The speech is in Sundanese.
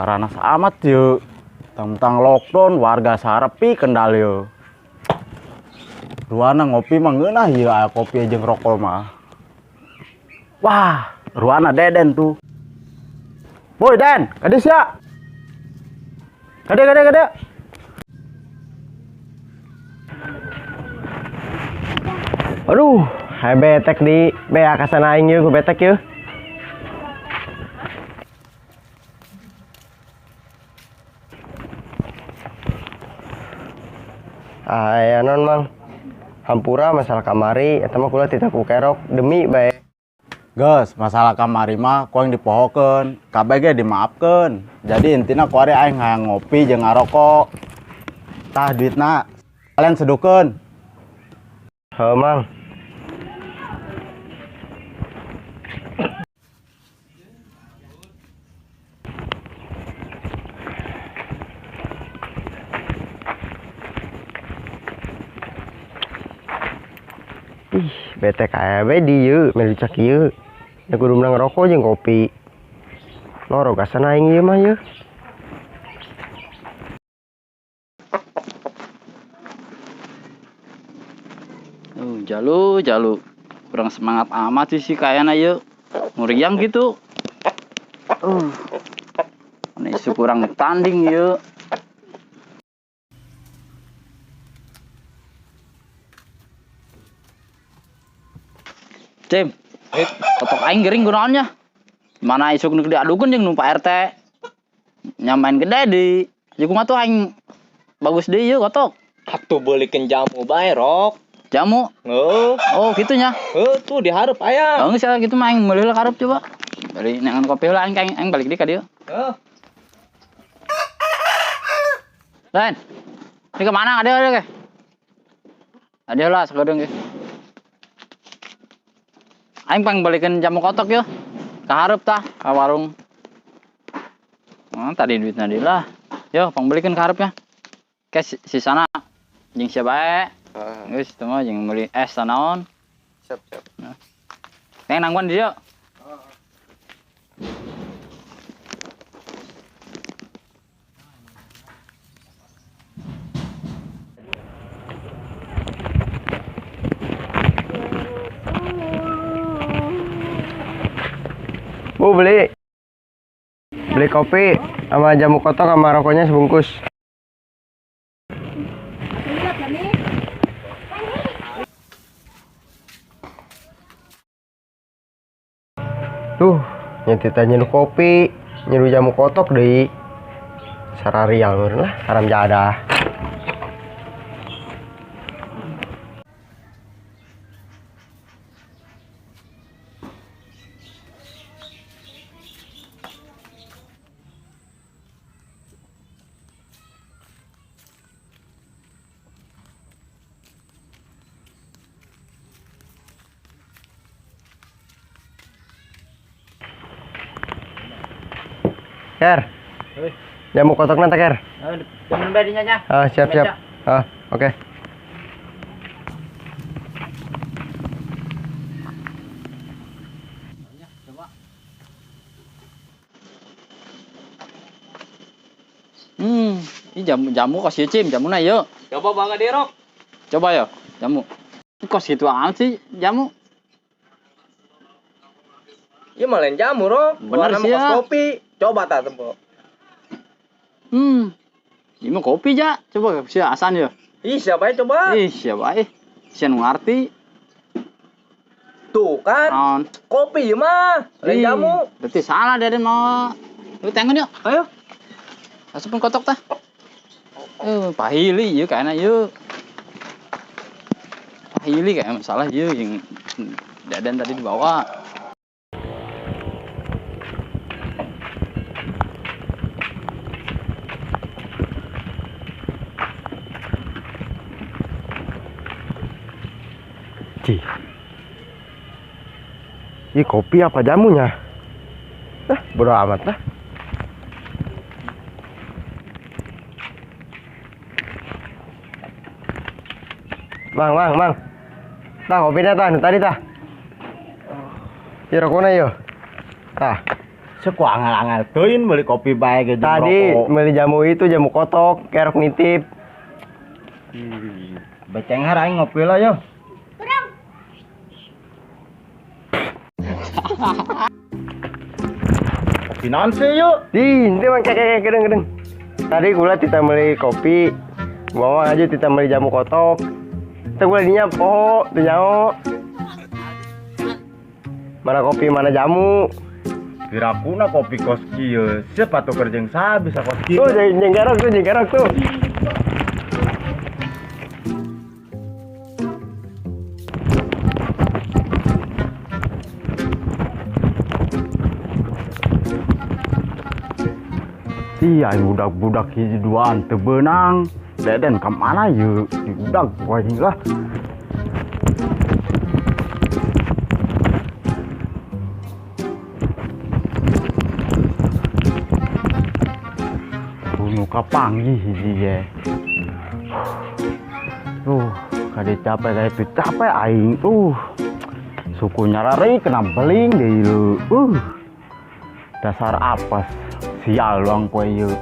Paranas amat yuk. Tentang lockdown warga sarepi Kendal yuk. Ruana ngopi mah ngeunah ieu aya kopi jeung rokok mah. Wah, ruana Deden tuh. Boy Den, kade sia. Kade kade kade. Aduh, hai betek di bea kasana aing yeuh ku betek yeuh. Aya non mang. Hampura masalah kamari eta mah kula titah ku kerok demi bae. Geus, masalah kamari mah ku aing dipohokeun, kabeh ge dimaafkeun. Jadi intina ku ari aing hayang ngopi jeung ngarokok. Tah duitna kalian sedukeun. Heuh mang. Ih, bete kayak be di yeuh, melu cak ieu. Da kudu menang rokok jeung kopi. Loro gasan aing ieu mah yeuh. Jalu, jalu. Kurang semangat amat sih si kayana yeuh. Muriang gitu. Ini isu kurang tanding yeuh. Cim, kotok aing gering gunaannya. Mana isuk nu diadukeun jeung nu Pak RT. Nyamain gede di. Jeung kumaha tuh aing bagus deui ieu kotok. Atuh beulikeun jamu bae, Rok. Jamu? Heuh. Oh, kitu nya. Heuh, tuh dihareup aya. Heeh, geus kitu mah aing meuli heula karep coba. Bari neangan kopi heula aing aing balik deui ka dieu. Heuh. Len. Ini kemana? Ada ada ke? Ada lah sakedeung ge. Aing pang balikin jamu kotok yo. Ka hareup tah ka warung. Oh, tadi duitna deui lah. Yo, pang balikin ka hareup ya. Ke sisana jeung sia bae. Geus teu mah jeung meuli es tanaon. Siap, siap. Nah. Neng nangguan di dieu. Bu, beli kopi sama jamu kotok sama rokoknya sebungkus. Tuh, nyetita nyeduh kopi, nyeduh jamu kotok deui. Sararial meureun lah, haram jadah. Ker, jamu kotok nanti Ker. Temen badinya nya. Ah, siap siap. Ah, oke. Okay. Ini jamu kos cim, jamu na yuk. Coba bangga dirok. Coba yo, jamu. Kos gitu amat sih jamu. Iya malah jamu Rok. Bener sih ya. Kopi. Coba tak tempo. Ini mah kopi ja. Coba si asan ya. Ih, siapa ya coba? Ih, siapa ya? Si nu ngarti. Tuh kan. Non. Kopi mah. Lain jamu. Berarti salah dari mau. Lu tengok yuk. Ayo. Asupun kotok tah. Pahili ieu kayaknya ieu. Pahili kayak masalah ieu yang Dadan tadi dibawa. Ini kopi apa jamunya? Nah, bodo amat lah. Mang, mang, mang. Tah kopinya tah, tadi tah. Ieu rokona ieu. Tah. Seku angel-angel teuing beli kopi bae ge jeung Tadi rokok. beli jamu itu, jamu kotok, kerok nitip. Beceng aing ngopi lah yo. Kopi naon sih yuk? Di, itu mah kayak gedeng gedeng. Tadi gula kita beli kopi, bawa aja kita beli jamu kotok. Itu gula dinya poho, teu nyaho. Mana kopi, mana jamu. Pirakuna kopi kos kieu. Siapa tuh kerja saha bisa kos kieu? Tuh, jeung kerok tuh, jeung kerok tuh. Iya, budak-budak hiji duaan teu beunang. Deden ka mana yeuh? Diudag ku aing lah. Bunuh kapanggih hiji ge. Tuh, kade capek kayak itu capek aing tuh. Suku nyarari kena beling deui leu. Dasar apes. Sial luang poe ieu.